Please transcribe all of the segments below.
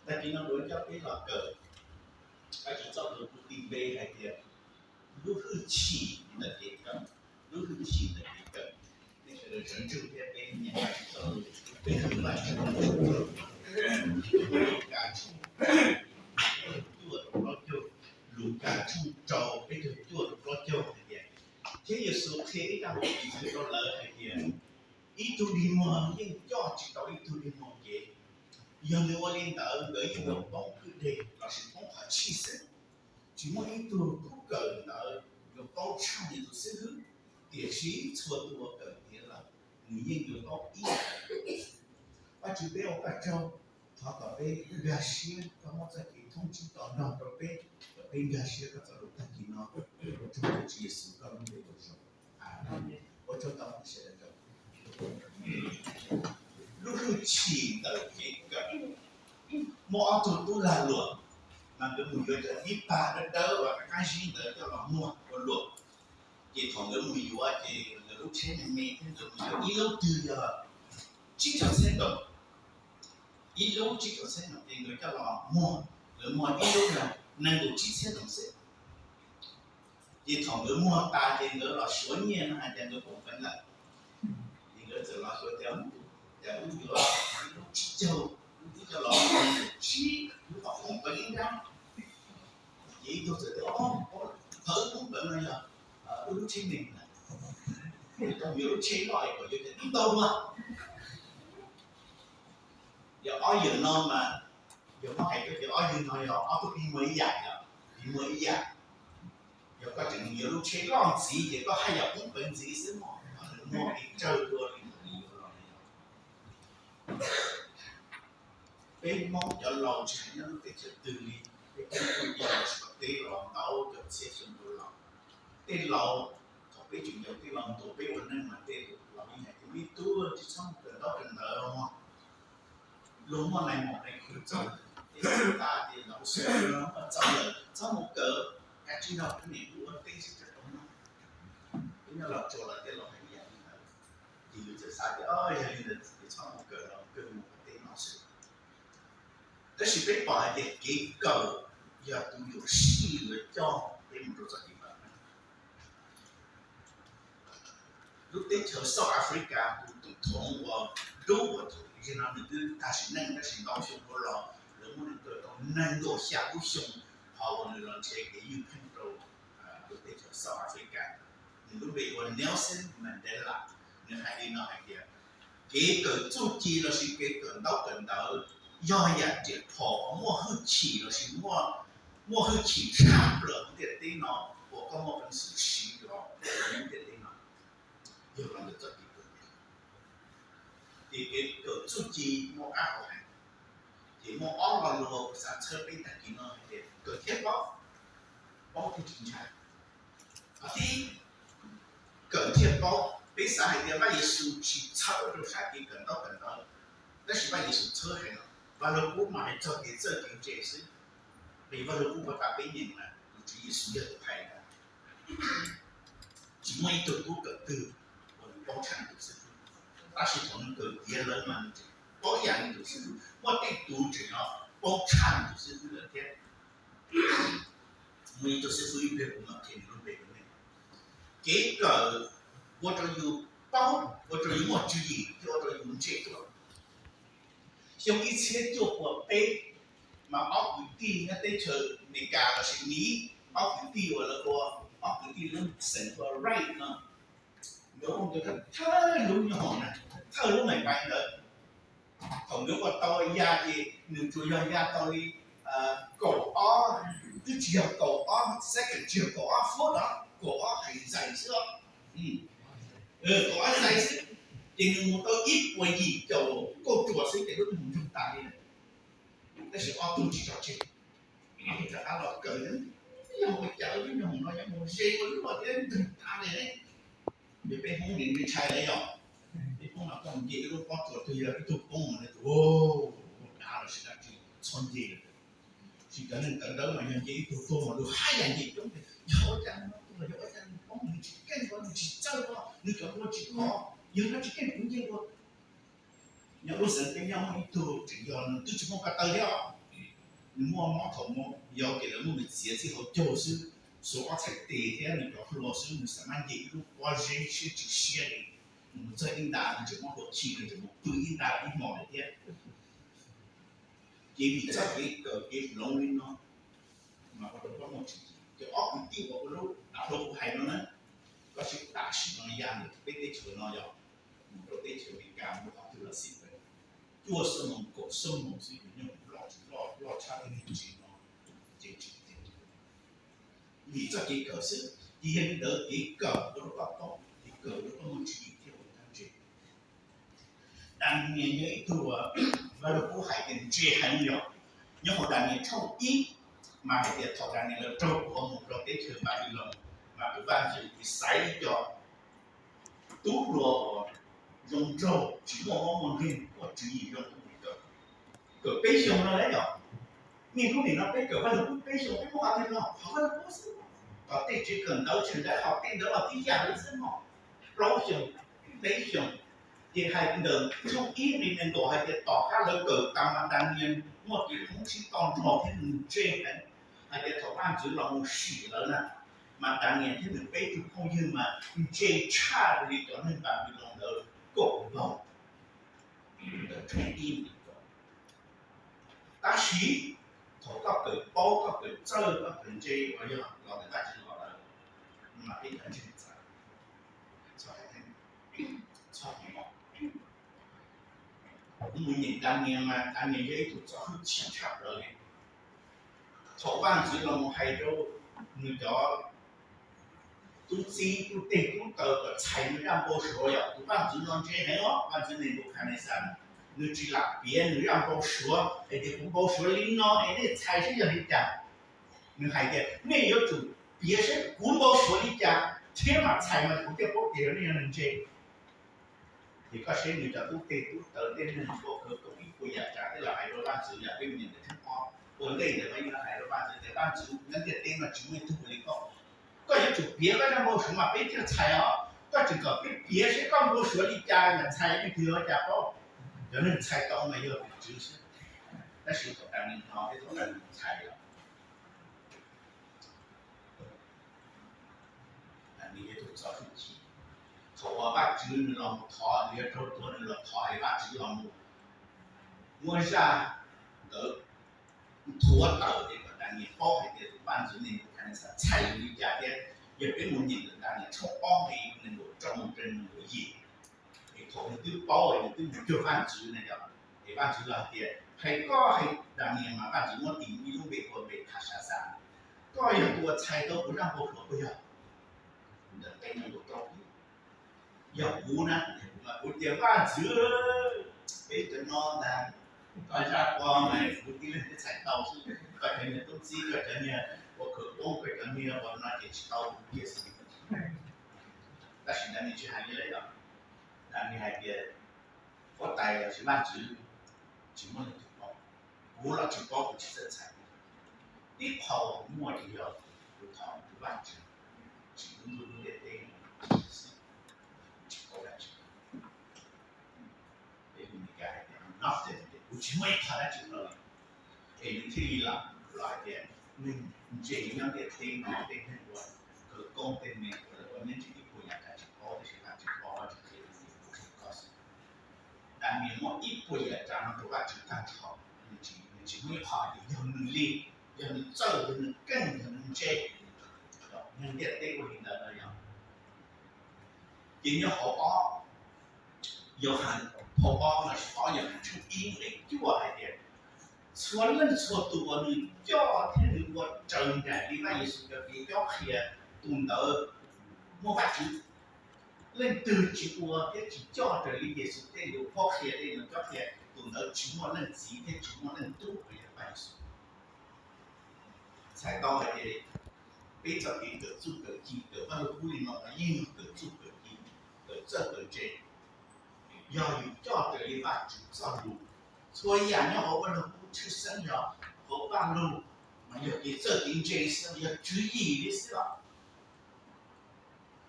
Tag kis no kuv coj peb los kawm Vajtswv txoj lus kuv tis npe hais tias lub hwj chim ntawm kev kawm, lub hwj chim ntawm kev kawm. Nej sawv daws sawv ntsug thiab peb nyeem Vajtswv txoj lus, peb hwm Vajtswv txoj lus. Lukas tshooj cuaj rau plaub caug, Lukas tshooj rau peb caug cuaj rau plaub caug hais tias, thiab Yexus qhia ib zaj lus piv txwv rau lawv hais tias, ib tug dig muag yeej coj tsis tau ib tug dig muag kev. Yog nws ua li ntawd nkawd yeej yuav poob kwj deg lossis poob qhov tshij xwb. Tsis muaj ib tug tub kawm ntawd yuav paub tshaj nws tus xib hwb, tiam sis txhua tus uas kawm tiav lawm, nws yeej yuav paub ib yam. Vajtswv, peb ua koj tsaug, thov kom peb nkag siab koj muab txoj kev thoob tsib to nrog rau peb, kom peb nkag siab koj txoj lus tag kis no. Ua tsaug rau Tswv Yexus koj lub npe uas zoo. Ua tsaug ntau sawv daws. Lub hwj chim ntawm kev kawm. Muaj ob tug tub lag luam, mas nkawd mus yuav cov dib pag dawb dawb uas qab zib ntawd coj los muag ua luam. Ces thaum nkawd mus yuav ces nkawd lub tsheb me me thiab, nkawd mus yuav ib lub twg yog tsib caug txhiab ntoos, ib lub tsib caug txhiab ntoos ces nkawd coj los muag, nkawd muag ib lub yog nees nkaum tsib txhiab ntoos xwb. Ces thaum nkawd muag tas ces nkawd los suav nyiaj no hais tias nkawd pom peev lawm. Ces nkawd txawm los xyuas tias, cas wb yuav lub tsib caug, wb twb coj los nees nkaum tsib, wb pom poob peev ib nrab. Ces ib tug txawm tias, qhov wb poob peev no yog wb lub tsheb neeg na, wb lub tsheb loj es kom yuav cov tib ntau mas. Yog ob yawg no mas, yog muab hais tias ob yawg no yog ob tug pib muag ib yam, yog pib muag ib yam. Yog koj tseem yuav lub tsheb loj ntxiv ces koj haj yam poob peev ntxiv xwb mog, nws muag pes tsawg dua li ntawd li yuav los li. Peb Hmoob cov laus tsis hais nyob lub teb chaws twg li, peb Hmoob kuj yog tsis tau teb los ntau caum txhiab xyoo dhau los. Tej laus, thaum peb tseem yau tej laus ntuas peb ua neej mas tej laus yeej hais tias, me tub, tsis txhob mus kawm ntaub kawm ntawv mog. Luag muaj nais maum nais khwv txawj, tej laus tas ces laus xwb, muaj txawj lawm txhob mus kawm, kav tsij nrog peb niam ua teb xwb tau noj. Peb nyob Los Tsuas los tej laus hais ib yam li ntawd. Ces yus txawm xav tias, o, yog li ntawd ces txhob mus kawm los kawg mus ua teb no xwb. Tab sis peb pom hais tias kev kawm yog tus yuam sij yuav coj peb mus rau txoj kev vam meej. Lub teb chaws South Africa tus tổng thống uas dub uas thaum ub no nws twb tag sim neej tab sis ntau xyoo dhau los lawv muab nws kaw tau nees nkaum xya lub xyoo, qhov uas nws los nrhiav kev ywj pheej rau lub teb chaws South Africa. Nws lub npe hu ua Nelson Mandela. Nws hais li no hais tias, kev kawm txuj ci lossis kev kawm ntaub kawm ntawv yog yam riam phom uas muaj hwj chim lossis muaj hwj chim tshaj plaws hauv ntiaj teb no uas koj muaj peev xwm siv los hauv ntiaj teb no. Yog los ntawm txoj kev kawm, ces kev kawm txuj ci muaj qab hau heev. Ces muaj ob lo lus uas kuv xav txhawb peb tag kis no hais tias kawm thiab paub, paub thiaj tsis ntshai. Qhov thib ib, kawm thiaj paub. Peb xav hais tias Vaj Yexus tsis txhawb rau sab kev kawm ntaub kawm ntawv, tab sis Vaj Yexus txhawb heev. Vaj Lug Kub mas hais txog kev txawj kev ntse xwb. Vim Vaj Lug Kub puag ta peb nyeem mas tus Tswv Yexus yog tus hais ntag. Tsis muaj ib tug tub kawm twg uas nws paub tshaj nws tus xib fwb, tab sis thaum nws kawm tiav lawm mas nws tseem paub ib yam li tus xib fwb. Muaj tej tus tseem yog paub tshaj nws tus xib fwb lawm thiab. Muaj ib tug xib fwb ib pliag kuv mam qhia nws lub npe rau nej. Kev kawm ua rau yus paub, ua rau yus muaj tswv yim thiab ua rau yus ntse dua. Xyoo ib txhiab cuaj puas peb mas ob kwv tij nyob teb chaws Amelikas lossis Miv, ob kwv tij uas lawv ua, ob kwv tij lub xeem hu ua Wright no, nkawd ua nkawd thawj lub nyob hoom na, thawj lub maim npais ntawd. Thaum nkawd ua tau ya ces nws tsuas yog ya tau li kaum ob, twb tsis yog kaum ob second, tsis yog kaum ob phút os, kaum ob feet xwb os. Kaum ob feet xwb, ces nws mus tau ib puas yim caum kauj ruam xwb ces lub nyoog ntsoog tas li lawm. Tab sis ob tug tsis tso tseg, ob tug rov qab los kawm, yog ua cas lub nyoog no yuav mus ze ua luaj thiab ntsoog tas li ne. Ces peb Hmoob nim ntshai lawm yog, peb Hmoob no koj nce ib lub pob tsuas twg yog ib tug poob mas nws tus dav los sis dab tsi txhob nce lawm. Tsis cov neeg tawv dawb mas yog nce ib tug tuag mas lus haj yam nce coob tias yog ua cas nws tuag, yog ua cas nws poob, nws tsis keej ua, nws tsis txawj ua, nws cov ua tsis khov, yog nws tsis keej kuv nce ua. Nyob lub xeev peb nyob muaj ib tug tseem yog nws twb tsis muaj ko taw thiab os, Nws muaj mob thaum mus yau ces lawv muab nws txiav txij hauv caug xwb, xuas ob txhais tes thiab nws cov hlua xwb, nws xav mas nce ib lub pob zeb siab tsis siab li. Nws mus txog ib nta nws tseem muab hlua khi, nws tseem mus pw ib nta ib hmos lawm thiab. Ces vim txoj kev kawm kev hloov li no mas ua rau koj muaj tswv yim. Ces ob kwv tij uas ua lub dav hlau kuv hais no na, koj saib tam sim no yam ntawm peb teb chaws no yog mus rau teb chaws Amelikas mus qhov twg los xij peem, cuaj xuab moos kaum xuab moos xwb, yus nyob loj tsis loj, loj tshaj tej neeg tsev no, ces tsis tiag. Vim txoj kev kawm xwb, ces yog li ntawd kev kawm ua rau koj paub, kev kawm ua rau koj muaj tswv yim thiab ua rau koj ntse. Daniel yog ib tug uas Vaj Lug Kub hais tias ntse heev yom. Nyob hauv Daniel tshooj ib mas hais tias thaum Daniel lawv raug kuv mus rau teb chaws Npanpiloos, mas tus vaj ntxwv xaiv ib co tub hluas uas zoo nraug tsis muaj mob muaj nkeeg, muaj tswv yim zoo, kawm peb xyoos no lawm yom. Niaj hnub nim no peb kawm Vaj Lug Kub peb xyoos peb muaj qhov twg los qhov Vaj Lug Kub xwb, tom tej tsev kawm ntawv tseem ntawd hos tej ntawd los tib yam li xwb mog. Plaub xyoos, peb xyoos, ces hais ntawm tshooj ib nqe nees nkaum hais tias tom qab lawv kawm tas mas Daniel muaj kev thoob tsib toj nrog thiab nws ntse heev, hais tias thaum vaj ntxwv los mus sim lawv na, mas Daniel thiab nws peb tug phooj ywg mas ntse tshaj li cov neeg Npanpiloos ntawd kaum npaug. Ntawm tshooj ib nqe nees nkaum. Tab sis thaum koj kawm paub, koj kawm txawj, koj kawm ntse uas yog los ntawm Vajtswv los lawm, mas peb cov ntseeg txawv, txhob hais, txhob hais, kuv mus nyeem Daniel mas Daniel yog ib tug txo hwj chim tshaj plaws li. Thaum vaj ntxwv los mus hais rau nws cov tub txib tub teg tub taws kom txhais nws zaj npau suav, yog tus vaj ntxwv no ntse heev os, vaj ntxwv Nenpukajnexas, nws tsis lam piav nws zaj npau suav hais tias kuv npau suav li no es nej txhais saib yog li cas. Nws hais tias nej yuav tsum piav saib kuv npau suav li cas thiab mam txhais mas kuv thiaj paub tias yog nej yog neeg ntse. Ces koj saib nws cov tub teg tub taws tej neeg ua khawv koob ib puas yam tsav tej los hais rau vaj ntxwv, yam peb mus nyeem ntawm tshooj ob ua ntej ntawd mas yeej hais rau vaj ntxwv tias vaj ntxwv, nyob ntiaj teb no tsis muaj ib tug ua li koj. Koj yuav tsum piav koj zaj npau suav mas peb thiaj txhais os. Koj tseem kom peb piav saib koj npau suav li cas mam txhais, leej twg yuav ua cas paub? Cov neeg txhais tau mas yog tus tswv xwb. Tab sis thaum Daniel hnov thiab thaum Daniel txhais os, Daniel yog tus txo hwj chim. Thaum uas Vajtswv nws los mus thov, nws yuav raug tuag nws los thov es Vajtswv los mus muab zaj ntawd nthuav tawm es kom Daniel paub hais tias tus vaj ntxwv Nenpukajnexas txhais yus li cas thiab. Yog peb mus nyeem ntawm Daniel tshooj ob nqe nees nkaum rau mus rau nees nkaum yim, es thaum nws twb paub es nws twb mus cuag vaj ntxwv na yom, es vaj ntxwv los hais tias hais koj hais Daniel mas vaj ntxwv muab tis ib lub npe ua Npekhasazas, koj yog tus uas txhais tau kuv zaj npau suav puas yog? Ntawm nqe nees nkaum rau, yog kuv na, kuv tias vaj ntxwv, peb cov no ntag, koj zaj ko mas kuv tib leeg twb txhais tau xwb, koj cov niag tub txib, koj cov niag ua khawv koob, koj cov niag ua no ces tsis tau kuv kiag xwb. Tab sis Daniel tsis hais li lawm, Daniel hais tias huab tais lossis vaj ntxwv tsis muaj leej twg paub, kuv los tsis paub kuv tsis txawj txhais. Tib qho uas kuv muaj ces yog kuv thov tus Vajtswv tsim lub ntuj lub ntiaj teb xwb, tsis paub dab tsi. Peb Meskas hais tias nothing, kuv tsis muaj ib qho dab tsi rau li. Es nws thiaj li los hais tias neeg ntse nyob ntiaj teb no tej neeg ua khawv koob tej me ua neb tsis ib puas yam tsav tsis paub, tab sis Vajtswv paub, Vajtswv qhia rau nws, kuv qhia koj xwb. Daniel muab ib puas yam tsav no rau Vajtswv tag nrho, nws tsis muaj ib qho hais tias yog nws li, yog nws txawj, yog nws keej, yog nws ntse. Neeg ntiaj teb ua li ntawd no yog. Ces nyob hauv ob Yauhas, phau ob lossis ob Yauhas tshooj ib nqe cuaj hais tias txhua leej txhua tus uas nws coj thiab nws ua raws nraim li Vaj Yexus cov kev cob qhia, tus ntawd muaj Vajtswv. Leej twg tsis ua thiab tsis coj raws li Yexus tej lus qhuab qhia, tej lus cob qhia, tus ntawd tsis muaj Leej Txiv thiab tsis muaj Leej Tub uas yog Vaj Yexus. Txhais tau hais tias peb txoj kev kawm txuj kawm ci, kawm Vaj Lug Kub li no mas yeej yog kawm txuj kawm ci, kawm txawj kawm ntse. Yog yus coj raws li Vajtswv txoj lus, txhua yam nyob hauv Vaj Lug Kub tshwj xeeb yog hauv Vaj Lug, mas yog kev txawj kev ntse xwb, yog tswv yim li xwb os.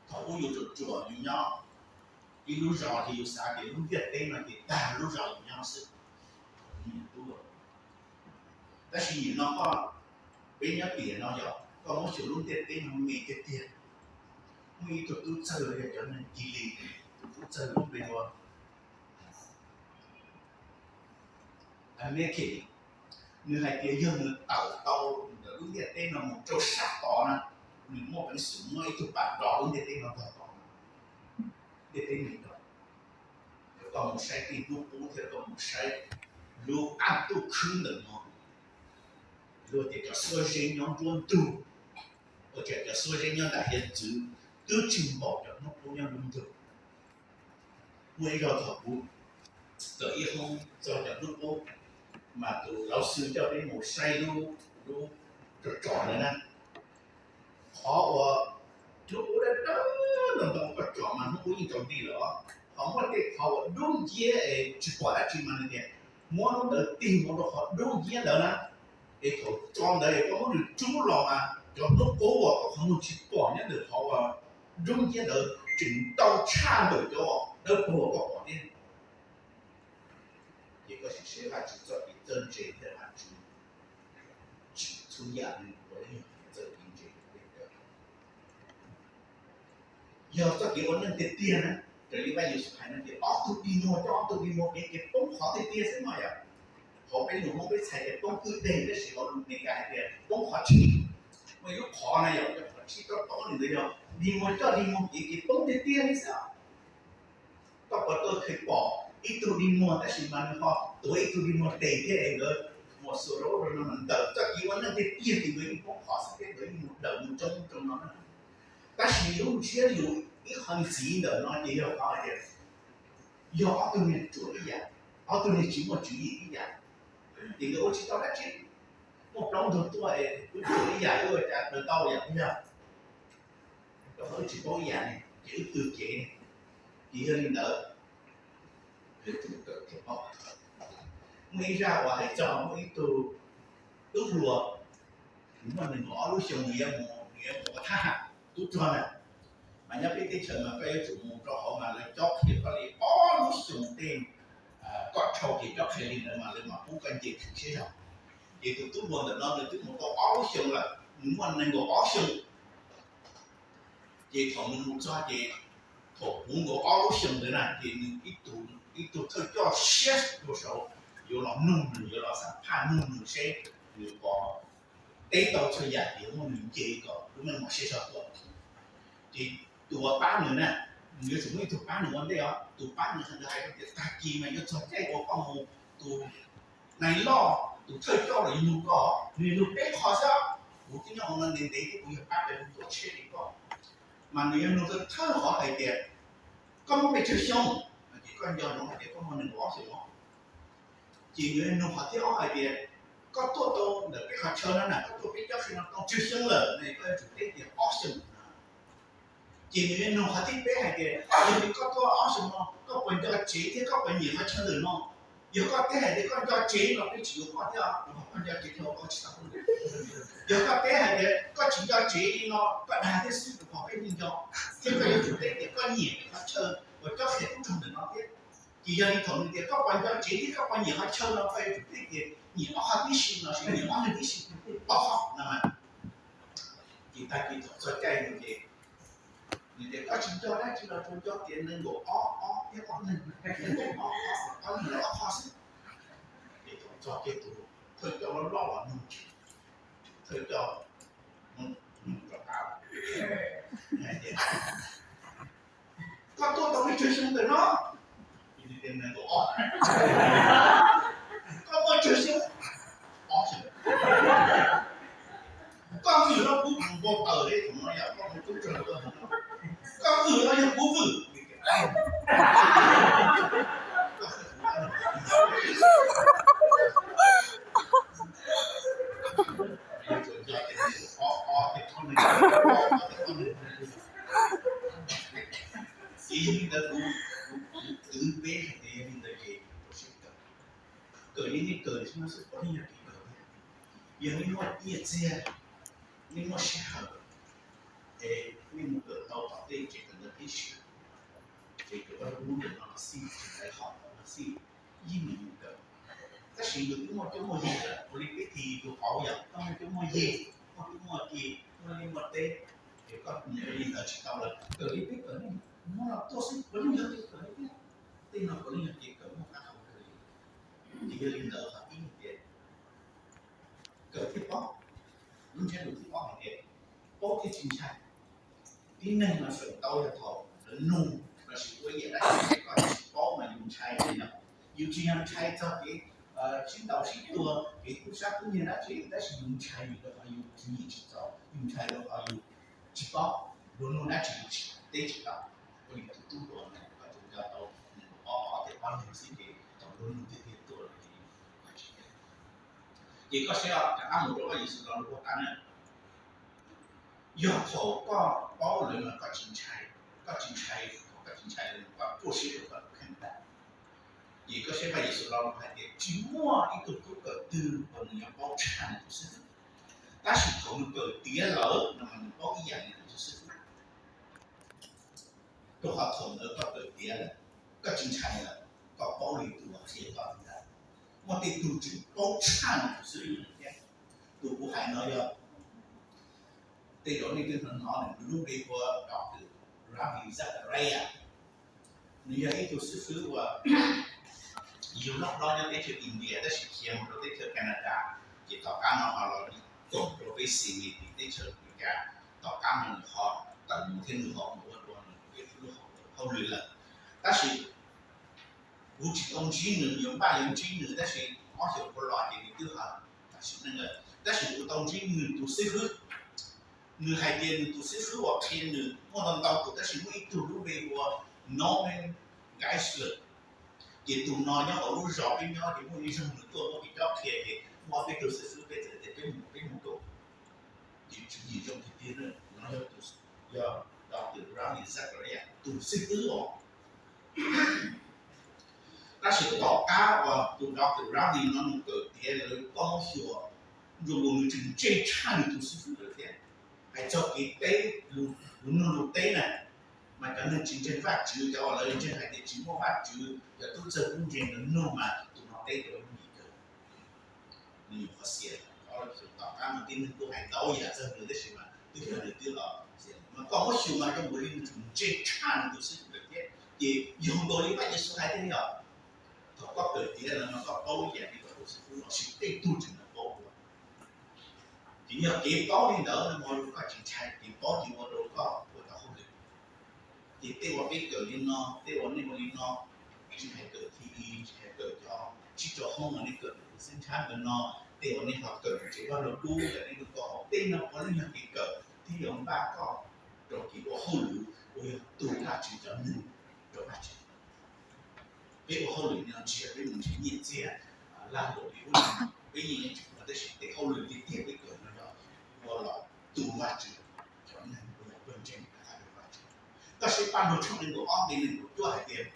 Thaum ub yus ruam ruam yus nyob ib lub zos ces yus xav tias lub ntiaj teb no ces tag lub zos yus nyob xwb. Tab sis nim no koj, peb nyob tiam no yog koj muab xyuas lub ntiaj teb no me tiag tiag. Muaj ib tug tub txawg los yog cov neeg cia li, tus tub txawg lub npe hu ua Anakin. Nws hais tias yog nws tawm tau ntawm lub ntiaj teb no mus rau sab tod na, nws muaj peev xwm muab ib tug pas rov lub ntiaj teb no tog tod, ntiaj teb no tod. Koj mus saib tej hnub qub thiab koj mus saib lub qab ntuj khwb ntawm no, luag tias cov xuab zeb nyob nruab ntug, ua cas cov xuab zeb nyob nram hiav txwv twb tsis npaum cov hnub qub nyob nruab ntug. Muaj ib zaug thaum kuv txawm ib hoob txog cov hnub qub, mas tus lauj xwb coj peb mus saib lub, lub rog tsom ntawd na. Qhov uas hnub qub dawb dawb ntawd ntawd koj tsom mas hnub qub yeej tsaus nti lawm. Ho muaj tej qhov uas dub nciab es tsis pom dab tsi mas nws tias muab lub ntawd tig mus rau qhov dub nciab ntawd na, es thaum tso ntawd es koj muab nws rub los mas cov hnub qub uas koj qhov muag tsis pom nyob ntawm qhov uas dub nciab ntawd tseem ntau tshaj ntawm cov dawb paug uas koj pom thiab. Ces koj sim saib Vajtswv txoj kev txawj ntse thiab Vajtswv tsim txhua yam li ua ib yam txawj kev ntse. Yog txoj kev ua neej tiag tiag na, raws li Vajtswv hais no ces ob tug dig muag coj ob tug dig muag kev ces poob qhov tiag tiag xwb no yom. Hauv peb lus Hmoob peb txhais tias poob kwj deg tab sis hauv lus Meskas hais tias poob qhov tshib. Muaj ib lub qhov na yom, cov qhov tshib tob tob li ntawd yog dig muag coj dig muag kev ces poob tiag tiag li xwb. Koj puas tau pom ib tug dig muag tab sis mas nws ho tuav ib tug dig muag tes thiab es nkawd muam xuas rau ub rau no mas ntawm txoj kev ua neej tiag tiag ces nkawd yeej poob qhov xwb thiab nkawd yeej mus dawm mus coob rau no na. Tab sis lub ntsiab lus ib qho ntxiv ntawm no ces yog qhov hais tias yog ob tug niag ruam ib yam, ob tug niag tsis muaj tswv yim ib yam, ces nkawd ua tsis tau dab tsi. Muaj plaub ntug tuaj es wb ruam ib yam wb ua cas daws tau yam wb yog, rau qhov wb tsis paub ib yam ne ces wb tw cev ne. Ces yog li ntawd, muaj ib zaj uas hais txog muaj ib tug tub hluas, nws muaj nees nkaum ob lub xyoo nws yuav mus, nws yuav mus ua thab ham tub rog na. Mas nyob peb teb chaws mas koj yuav tsum mus rau hauv mas lawv cob qhia koj li ob lub xyoo tej, koj dhau kev cob qhia li ntawd mas lawv mam pub koj nce siab zog. Ces tus tub hluas ntawm no nws twb mus tau ob lub xyoo lawm, nws muaj nees nkaum ob xyoo. Ces thaum nws mus txog ces thaum puv nkaus ob lub xyoo ntawd na ces nws ib tug thawj coj siab dua saud yuav los nug nws, yuav los xam phaj nug nws seb nws puas teb tau txhua yam, yuav muab nws nce kom lub neej mos siab zog tuaj. Ces tus uas pab nws na, nws yuav tsum muaj ib tug pab nws ua ntej os. Tus pab nws ntawd hais rau tias tag kis mas yuav txog caij uas koj mus, tus nais loj tus thawj coj los yuav nug koj, nws nug peb qho xwb. Kuv twb nyob hauv no ntev ntev thiab kuv yog pab peb tuaj tsheb li koj. Mas nws yuav nug thawj qhov hais tias koj muaj pes tsawg xyoo, ces koj nco ntsoov hais tias koj muaj nees nkaum ob xyoo os. Ces nws yuav nug qhov thib ob hais tias koj tuaj tau ntawm peb qhov chaw no na, koj tuaj peb cob qhia no tau tsawg xyoo lawm ne, koj yuav tsum teb tias ob xyoo. Ces nws yuav nug qhov thib peb hais tias yog li koj tuaj ob xyoo no koj puas nco tsev thiab koj puas nyiam qhov chaw ntawm no? Yog koj teb hais tias koj nco tsev no peb tsis yuav koj thiab, rau qhov koj nco tsev dhau koj tsis tau. Yog koj teb hais tias koj tsis nco tsev li no koj dag thiab xwb, rau qhov peb yeej nco, thiab koj yuav tsum teb tias koj nyiam qhov chaw uas cob qhia tub rog ntawm no thiab. Ces yog li thaum nws tias koj puas nco tsev thiab koj puas nyiam qhov chaw no koj yuav tsum teb tias nyiam ob qho tib si los sis nyiam ob leeg tib si, pom qhov no. Ces tag kis thaum txog caij nws ces nws tias koj tsis nco dab tsi los tsuas nco tias nees nkaum ob ob thiab ob leeg, nees nkaum ob ob ob leeg los ob qho xwb. Ces thaum txog kiag tus thawj coj loj loj los nug, thawj coj nug rov qab hais tias koj tuaj tau pes tsawg xyoo ntawm no? Koj muaj tsawg xyoo? Ob xyoo. Koj vwm los kuv npau taws li thaum no yom, koj mus tub rog tuaj, koj vwm los yog kuv vwm? Ces yog li ntawd kuv, kuv twv peb hais tias yog li ntawd ces kawm li nej kawm xwb, xwb ua ib yam kev kawm thiab. Yog nej muaj nyiaj txiag, nej muaj sij hawm, es nej mus kawm tau tom tej tsev kawm ntawv tib si, ces kawm ua lub hnub ntawm no los xij, tseem lawv hom los xij, yeej mus kawm. Tab Tsis yus twb muaj cuab muaj yig lawm, ua li peb thi yus qauv yog koj muaj cuab muaj yig, koj twb muaj ci, muaj liaj muaj teb, ces koj mus ua li ntawd tsis tau lawm. Kawm li peb kawm neej, muab no tuaj xwb puav leej yog kev kawm li thiab. Tej no puav leej yog kev kawm muaj qab hau kawg li. Ces yog li ntawd qhov ib tias kawm thiaj paub. Lub ntsiab lus thib ob hais tias paub thiaj tsis ntshai. Tib neeg mas feem ntau yog thaum lawv nug lossis ua yam dab tsi koj tsis paub mas yus ntshai li no. Yus tsis yog ntshai txog kev sib ntaus sib tua, kev tub sab tub nyiag dab tsi, tab sis yus ntshai vim rau qhov yus tswv yim tsis txaus, yus ntshai rau qhov yus tsis paub, luag nug dab tsi yus teb tsis tau. Ua li tus tub hluas ntawd koj tsuas nco tau nees nkaum ob qhov thiab ob leeg xwb ces thaum luag nug tiag tiag tuaj lawm ces yus ua tsis tau. Ces koj saib rov qab mus rau Vajtswv Yexus lo lus ua qab na. Yog thaum koj paub lawm mas koj tsis ntshai, koj tsis ntshai, thaum koj tsis ntshai lawm koj ruaj siab rau koj tus kheej ntag. Ces koj saib Vajtswv Yexus lo lus hais tias tsis muaj ib tug tub kawm twg uas nws yuav paub tshaj nws tus xib hwb, tab sis thaum nws kawm tiav lawm no mas nws paub ib yam li nws tus xib hwb. Rau qhov thaum ntawd koj kawm tiav lawm, koj tsis ntshai lawm, koj paub li tus uas qhia koj ntag. Muaj tej tug tseem paub tshaj nws tus xib hwb lawm thiab. Tus kuv hais no yog tej zaum nej twb hnov hnov nws, nws lub npe hu ua Doctor Ravi Zacharias. Nws yog ib tug xib hwb uas yug loj hlob nyob teb chaws India tab sis khiav mus rau teb chaws Canada, ces tom qab no ho los koom rau peb xi me tim teb chaws Amelikas. Tom qab no nws ho tawm mus thiab nws ho mus ua rau nws lub hauj lwm lawm. Tab sis kuv tsis tau ntsib nws, yuav npaj yuav ntsib nws tab sis ob xyoos ua los ces nws twb ho tam sim neej lawm. Tab sis kuv tau ntsib nws tus xib hwb. Nws hais tias nws tus xib hwb uas qhia nws muaj ntau ntau tus tab sis muaj ib tug lub npe hu ua Norman Geisler. Ces tus no nyob hauv lub zos peb nyob ces muaj ib zaug nws tuaj muab kev cob qhia ces muaj ob peb tug xib hwb peb txawm tias peb mus peb mus koom. Ces tswv yim zoo tiag tiag, no yog tus, yog Doctor Ravi Zacharias tus xib hwb os. Tab sis tom qab uas tus Doctor Ravi no nws kawm tiav lawm koj muab xyuas, nws tseem ntse tshaj nws tus xib hwb lawm thiab. Hais txog kev teb, lus nug lus teb na, mas cov neeg tsis ntseeg Vajtswv, cov uas lawv ntseeg hais tias tsis muaj Vajtswv, cov tub txawg tub ntse ntawd nug mas tus no teb rau yooj yim kawg. Nws nyuam qhuav xiam, tom qab no tib neeg kuj hais ntau yam txog nws tab sis mas twb yog nws twb los xiam. Mas koj muab xyuas mas zoo nkaus li nws tseem ntse tshaj nws tus xib hwb lawm thiab. Ces yog nkaus li Vajtswv Yexus hais tias yog thaum koj kawm tiav lawm no koj paub ib yam li koj tus xib hwb los sis tej tug tseem paub dua. Ces yog kev paub li ntawd no ua rau koj tsis ntshai, kev paub ces ua rau koj ua tau hauj lwm. Ces tej uas peb kawm li no, tej uas nej ua li no, tsis hais kawm thi, tsis hais kawm cov tsib rau hoob uas nej kawm xeeb ntshaib ntawm no, tej uas nej ho kawm tsev vaj lug kub, yog nej lub kaum hauv, tej no puav leej yog kev kawm thiab yuav npaj koj rau kev ua hauj lwm uas yog tu Vajtswv cov neeg rau Vajtswv. Peb ua hauj lwm no tsis yog peb mus nrhiav nyiaj txiag, lag luam li ub, peb yeej ua tab sis tes hauj lwm tiag tiag peb kawm no yog ua los tu Vajtswv cov neeg uas yog pawg ntseeg rau Vajtswv. Koj saib Paj Ntuj tshooj nees nkaum ob nqe nees nkaum cuaj hais tias,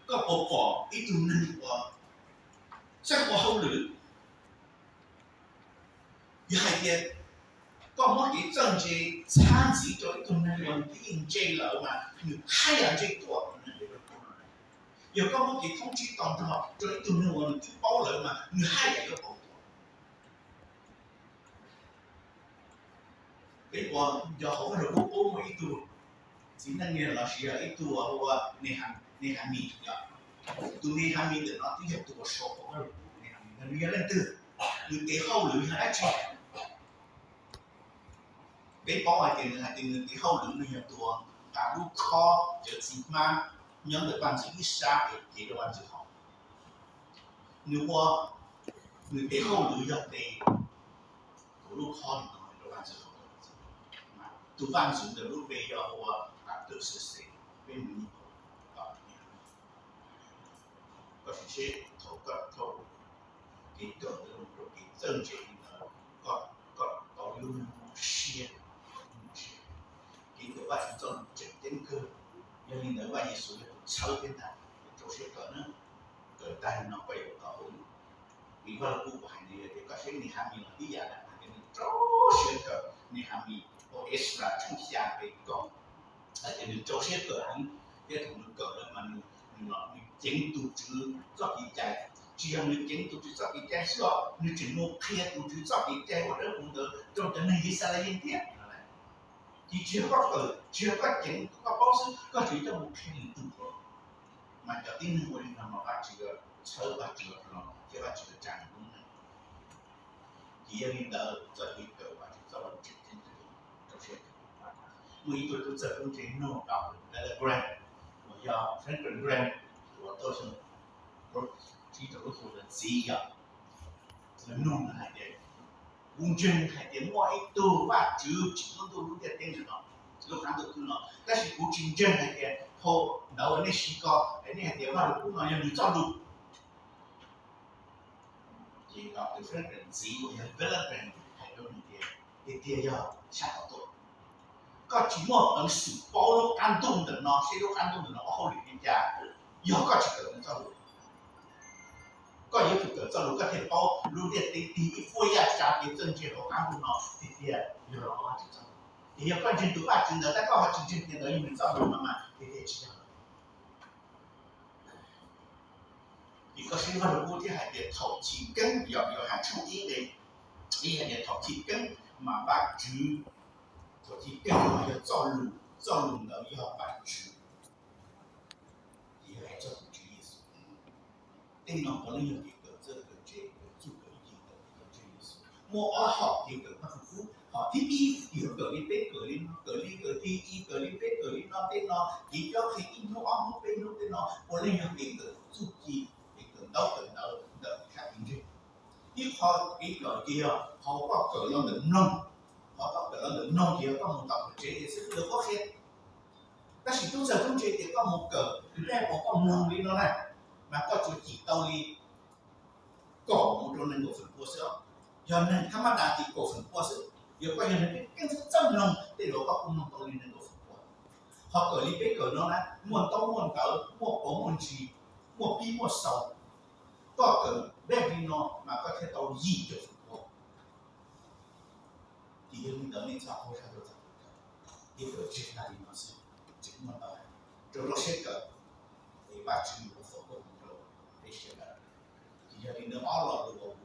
koj puas pom ib tug neeg uas txawj ua hauj lwm? Yog hais tias koj muab kev txawj ntse txhab ntxiv rau ib tug neeg uas nws twb yeej ntse lawm mas nws haj yam ntse tuaj. Yog koj muab kev thoob tsib to nrog rau ib tug neeg uas nws twb paub lawm mas nws haj yam yuav paub tuaj. Peb puas nco hauv Vaj Lug Kub muaj ib tug txiv neej los sis yog ib tug hu ua Nehamis yom? Tus Nehamis ntawm no twb yog tus uas sau hauv Vaj Lug Kub. Nehamis nws yog leej twg? Nws tes hauj lwm yog dab tsi? Peb paub hais tias nws hais tias nws tes hauj lwm nws yog tus uas nqa lub khob cawv txiv hmab nyob ntawm vaj ntxwv ib sab es cev rau vaj ntxwv haus. Nws ua, nws tes hauj lwm yog tes kuv lub khob li no rau vaj ntxwv haus. Tus vaj ntxwv ntawd lub npe yog ua Artaxerxes, peb mus nyeem. Koj sim seb thaum koj rau kev kawm ntawd los rau kev txawj ntse li ntawd, koj, koj tau lub siab, kev kawm Vajtswv txoj lus tseem ceeb kawg. Yog li ntawd Vaj Yexus yog tus txhawb thiab ntag, rau siab kawm na, kawm tag li no koj yuav tau hauj lwm. Vim Vaj Lug Kub hais tias koj saib Nehamis los tib yam na, hais tias nws rau siab kawm, Nehamis, hauv Ezra tshooj xya nqe kaum, hais tias nws rau siab kawm heev, thiab thaum nws kawm lawm mas nws, nws los nws ceev tus Tswv txoj kev cai, Tsis yog nws ceev tus Tswv txoj kev cai xwb os, nws tseem mus qhia tus Tswv txoj kev cai uas dawb huv ntawd rau cov neeg Yixalayees thiab. Ces tsis yog koj kawm, tsis yog koj ceev koj paub xwb, koj tseem coj mus qhia lwm tus. Mas cov tib neeg ua li no mas Vajtswv txhawb, Vajtswv hloov thiab Vajtswv tsa nws lub neej. Ces yog li ntawd txoj kev kawm Vajtswv txoj lus tseem ceeb rau siab. Muaj ib tug tub txawj tub ntse nug rau Billy Graham, uas yog Franklin Graham, uas tuaj xyoo tsib rau lub xyoo ntawd ntxiv, yog nug hais tias, kuv ntseeg hais tias muaj ib tug Vajtswv tsim lub ntuj lub ntiaj teb ntawm no, lub qab ntuj khwb no, tab sis kuv tsis ntseeg hais tias phau ntawv uas nej siv ko es nej hais tias Vajluskub no yog nws txoj lus. Ces tus Franklin ntxiv uas yog Billy Graham hais rau nws tias, tiag tiag yog sab tom tuaj, koj tsis muaj peev xwm paub lub qab ntuj ntawm no, seb lub qab ntuj ntawm no ua hauj lwm li cas yog koj tsis kawm nws txoj lus. Koj yuav tsum kawm txoj lus koj thiaj paub lub ntiaj teb tig ib puas yam tsav kev txawj ntse hauv qab ntuj no tiag tiag yog los Vajtswv txoj lus. Ces yog koj ntseeg tus Vajtswv ntawd tab koj ho tsis ntseeg tias ntawd yog nws txoj lus no mas tiag tiag tsis yog. Ces koj saib Vajluskub thiab hais tias thaum chiv keeb, yog Yauhas tshooj ib nqe ib hais tias thaum chiv keeb mas Vajtswv, thaum chiv keeb mas yog txoj lus, txoj lus ntawd yog Vajtswv. Ces yog hais txog tus Tswv Yexus. Tej no puav leej yog kev kawm txawj kawm ntse, kawm txuj kawm ci ntawm tus Tswv Yexus. Muaj ob hom kev kawm Vajluskub, hom thib ib yog kawm li peb kawm li no, kawm li kawm thib ib, kawm li peb kawm li no, tej no kev cob qhia ib hnub ob hnub peb hnub tej no puav leej yog kev kawm txuj ci, kev kawm ntaub kawm ntawv ntawm sab kev ntseeg. Ib qho kev kawm ces yog qhov koj kawm los ntawm mloog, qhov koj kawm los ntawm mloog ces yog koj mus tom kawm tsev ces xib fwb lawv qhuab qhia. Tab sis tub txawj tub ntse tias koj mus kawm, npaj uas koj mloog li no na, mas koj tsuas cim tau li kaum mus rau nees nkaum feem pua xwb. Yog neeg thab mab das ces kaum feem pua xwb. Yog koj yog neeg keeb xwb txawj mloog tej zaum koj kuj mloog tau li nees nkaum feem pua. Qhov kawm li peb kawm no na muaj ntaub muaj ntawv, muaj quav muaj ntsis, muaj pib muaj xaus. Koj kawm npaj li no mas koj thiaj tau yim caum feem pua. Ces yog li ntawd nej txhob qhov sab rau txog kev kawm, kev kawm tsis tas li no xwb, tseem muaj ntau rau lub siab kawm, es Vajtswv yuav foom koob hmoov rau peb sawv daws. Ces yog li ntawd ob lo lus uas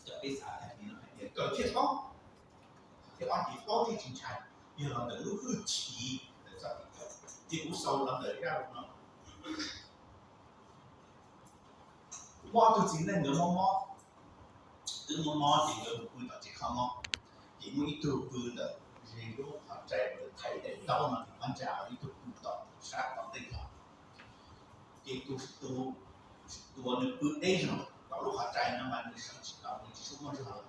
cov peb xav tag kis no hais tias kawm thiaj paub, thiab ob ces paub thiaj tsis ntshai, yog los ntawm lub hwj chim ntawm txoj kev kawm. Ces kuv xaus los ntawm zaj lus no. Kuv muaj ob tug txiv neej nkawd mob mob, twb mob mob ces nkawd mus pw tom tsev kho mob. Ces muaj ib tug pw ntawm ze lub qhov rais uas lawv thaiv daim ntaub no tim qab ntsa, ib tug pw tom sab tom ntej hlo. Ces tus, tus uas nws pw deb zog tom lub qhov rais no mas nws sawv tsis tau, nws tsis tshua muaj zog lawm.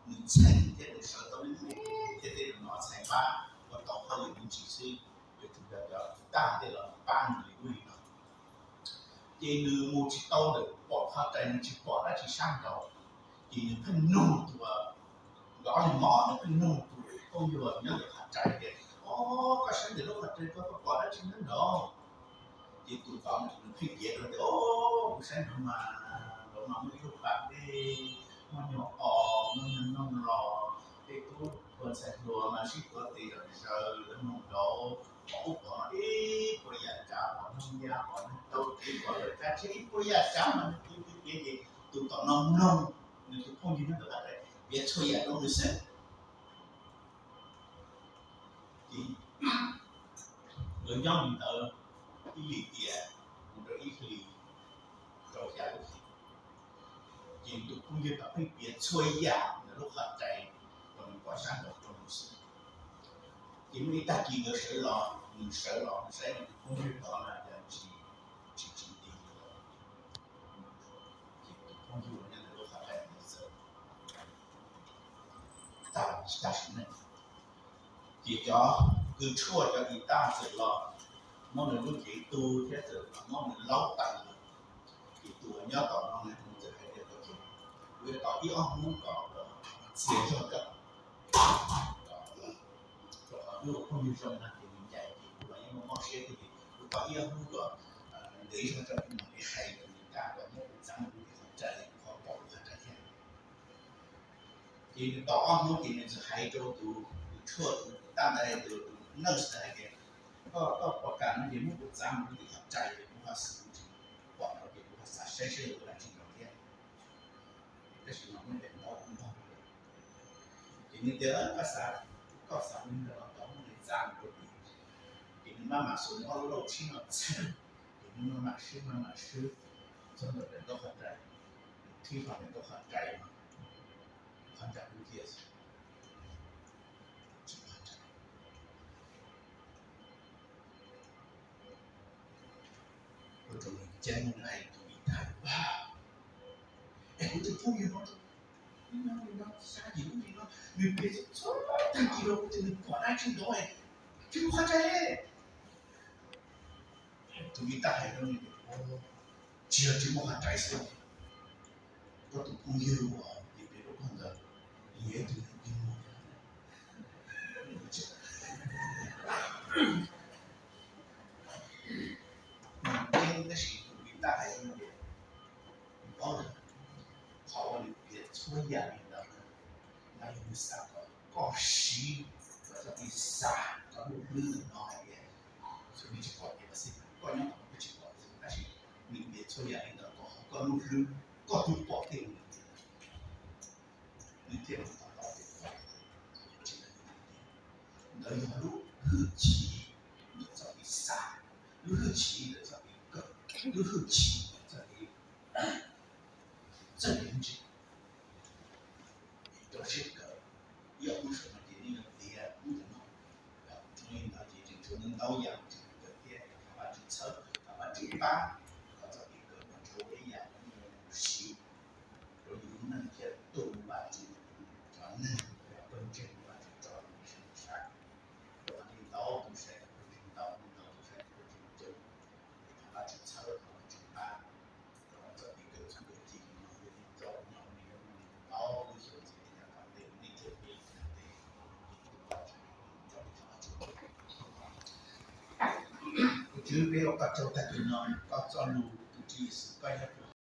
Nws txheej thiab nws sawv tau me me thiab tej no txhais npab ua tau hauj lwm me ntsis xwb, yuav tsum yog cov tag tej los pab nws li ub li no. Ces nws mus tsis tau ntawm pom qhov rais, nws tsis pom dab tsi sab nraud. Ces nws pheej nug tus, nkawd ob leeg mob, nws pheej nug tus phooj ywg nyob ntawm qhov rais tias, o, koj saib ntawm lub qhov rais ko koj pom dab tsi nyob nraud? Ces tus tod nws pheej piav rau tias, o, kuv saib nraud mas, nraud mas muaj ib lub pas dej, muaj nyuag os, muaj nyuag noog los, tej tub hluas ntxhais hluas mas sib tuav tes zom zaws lawv mus nraud, pom ub pom no ib puas yam tsav, pom noog ya, pom neeg taw kev, pom lawv kav tsij ib puas yam tsav mas nws pw pw piav ces tus tom no mloog nws tus phooj ywg nyob ntawm qhov rais piav txhua yam rau nws xwb. Ces nkawd nyob li ntawd ib hlis tiam mus rau ib hlis rau xya lub hlis, ces tus phooj ywg tau pheej piav txhua yam ntawm lub qhov rais uas nws pom sab nraud rau nws xwb. Ces muaj ib tag kis nkawd sawv los, nws sawv los nws saib nws tus phooj ywg tod mas cas tsis, tsis tsis nti li lawm. Ces tus phooj ywg uas nyob ntawm lub qhov rais ntawd txawm tag, tag sim neej. Ces cov kws tshuaj cov guitar txawm los muab nws lub cev tu thiab txawm los muab nws laub tawm lawm. Ces tus uas nyob tom no nws txawm hais tias, kuv yuav tos ib ob hnub kom txias zog kawg, rau qhov wb ua phooj ywg zoo no ces nws ncaim ces kuv los yeej muaj mob siab thiab, ces kuv tos ib ob hnub kom ntev zog rau kuv mam li hais rau nws kom nws txav mus rau qhov rais, kuv ho pom lub qhov rais thiab. Ces nws tos ob hnub ces nws txawm hais rau tus, tus tshuaj, tus guitar ntawd, tus, tus nurse ntawd hais tias, koj, koj puas kam no ces muab kuv txav mus rau tim qhov rais ces kuv ho xav, kuv tsis pom no ces kuv ho xav saib seb yog dab tsi nraud. Tab sis no muaj daim ntaub npog, ces nws tias koj xav, koj xav li ntawd los tau, muaj li txaj rau tim, ces nws maj mam xuas nws ob lub lauj tshib no txhab, ces nws maj mam swb maj mam swb txog ntawm daim ntaub qhov rais, nws thib hlo daim ntaub qhov rais no, qhov rais dub nciab xwb, tsis muaj qhov rais. Ua rau nws ceeb, nws hais tus Vitalis, es kuv tus phooj ywg no, no xya yim lub li no, nws piav txhua tag kis los kuv tias nws pom dab tsi ntawd, tsis muaj qhov rais li. Tus Vitalis hais rau nws tias, tsis yog tsis muaj qhov rais xwb, koj tus phooj ywg uas piav piav rau koj ntawd, nws yog ib tug neeg dig muag. Nws ceeb tab sis tus Vitalis hais rau nws tias, paub lawm, qhov uas nws piav txhua yam li ntawd, nws xav kom koj siv, koj txoj kev xav, koj lub hlwb ntawm no hais tias, txhua tus tsis pom ces ua xij, koj nyob tod koj tsis pom, tab sis nws piav txhua yam li ntawd kom koj lub hlwb, koj twb pom tej ntawd, nws thiaj li to taub tias tsis yog tiag. Ntawd yog lub hwj chim ntawm txoj kev xav, lub hwj chim ntawm txoj kev kawm, lub hwj chim ntawm txoj kev, txoj kev ntseeg rau siab kawm. Ib ob lub sij hawm no ces nej yuav tiav lub ntawm no. Zoo li ntawd ces tseem tshuav ntau yam tseem kawm thiab, thov Vajtswv txhawb, thov Vajtswv pab, kom txoj kev kawm no tshuav ib yam uas nej yuav mus siv rau yus lub neej thiab tuaj mus Vajtswv cov neeg, pawg ntseeg Vajtswv tso yus sib sai. Rau qhov nej ntau tus sai, ntau ntau tus sai, ntau tus sai, thov Vajtswv txhawb, thov Vajtswv pab, kom txoj kev kawm txuj kawm ci no yog ib txoj nyob nws yuav muaj ntau lub xyoo ntxiv yav tom ntej nej thiaj li ua tus Vajtswv, thov Vajtswv. Tus Tswv, peb ua koj tsaug tag kis no, koj txoj lus tus Tswv Yexus, koj yog